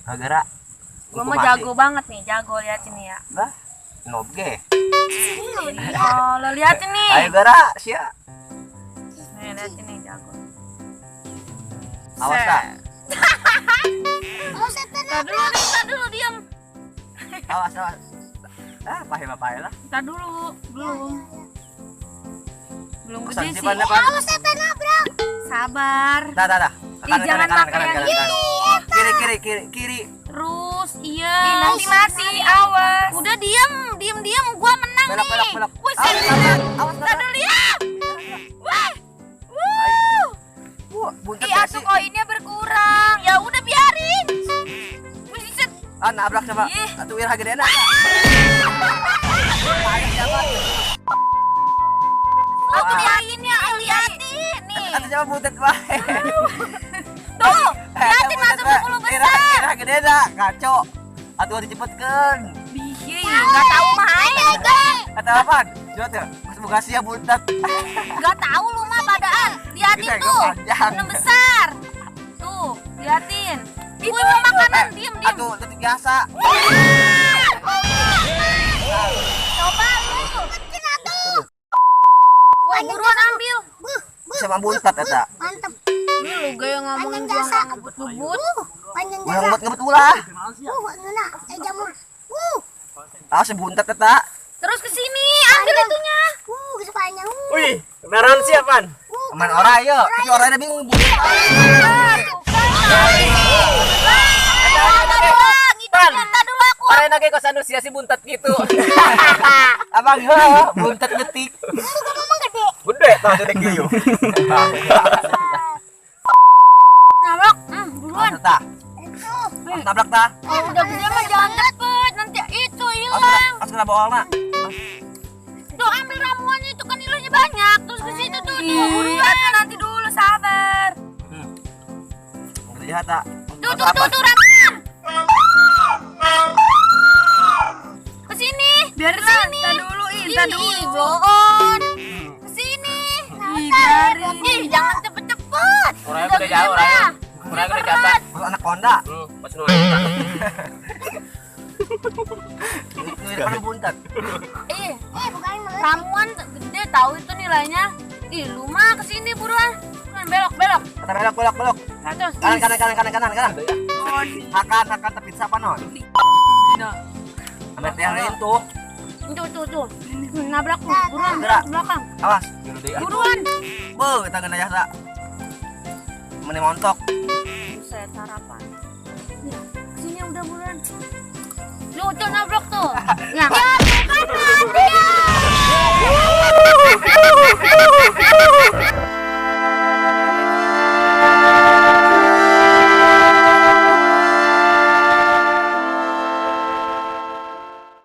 Gara. Gua mah jago banget nih, jago, liatin nih ya. Lah, noob ge. Oh, lo liatin nih. Ayo gara, sia. Nih, liatin nih jago. Awas tak. Oh, setan. Ntar dulu nih, ntar dulu diam. Awas, awas. Ah, pahe pahe lah. Ntar dulu, belum. Belum Kesan gede sih. siapa pan? Awas, setan nabrak. Sabar. Dah, dah, dah. Ih, jangan pakai yang itu. Kiri, kiri, kiri, kiri. Terus, iya. Ih, nanti mati, awas. Udah diem, diem, diem. Gua menang Belok, nih. belok, belok. Wih, Awas, set. awas, awas, Ntar dulu ya. Wah. Wuh. Wah, buntet Ih, gak atuh sih? koinnya berkurang. Ya udah biarin. Wih, set. Ah, nabrak sama. Ih. Atuh iraha gedena. Ayo, siapa? Aku liatin ya, liatin nih. Atuh siapa buntet wae. Tuh, liatin masuk 10 besar. Iraha gedena, kacau. Atuh dicepetkeun. Ih, nggak tahu main. Kata apaan? Coba tuh, pas buka sia buntet. Nggak tahu lu mah padaan. Liatin Kita tuh. panjang. Enam besar. Tuh, liatin. Wih, mau makanan, diem, diem. Atuh, detik biasa. Coba lu. Wah, buruan ambil. Sama buntet eta. Mantep. Ini lu gaya ngomongin Panjang gua jasa. ngebut-ngebut. Panjang Gua jasa. ngebut-ngebut ulah. Ngeunah. Eh, jamur. Awas buntet eta. Terus ke sini, ambil itunya. Geus panjang. Wih, kenaran siapa? Aman ora yo, tapi orangnya bingung buntet. Ntar dulu aku. Orang lagi kos anu sia si buntet gitu. Abang heuh, buntet ngetik. Ngomong gede. Gede tah gede kieu. Nabrak, buruan. Awas tah. Itu. Awas nabrak tah. Kalau udah gede mah jangan cepet, nanti itu Awas hilang. kena, awas kena boolna. Tuh ambil ramuannya itu kan nilainya banyak. Terus ke situ tuh, tuh buruan. Atuh nanti dulu, sabar. Lihat tak. Tuh tuh tuh tuh ramuan. Ke sini. Biarin lah, ntar dulu, ih, ntar Ih, dulu. bloon. Ke sini. Ih, biarin. Ih, jangan cepet-cepet. Orangnya Udah udah jauh, gede orangnya. mah. Orangnya udah jatah. Masuk anak Honda. Pas nu aing. Itu buntet. Ih, Eh, bukan malah. ramuan gede tahu itu nilainya. Ih, lu mah kesini buruan. Buruan, belok, belok. Kata belok belok belok. Terus. Kanan kanan kanan kanan kanan kanan. Hakan hakan tapi siapa non? Ambil yang lain tuh. Tuh, tuh, tuh. Nabrak tuh, buruan, Gerak. belakang. Awas. Buruan. Be, kita kena jasa. Meni montok. Buset, sarapan. Ya, kesini udah buruan. Tuh, tuh nabrak tuh. Ya, ya.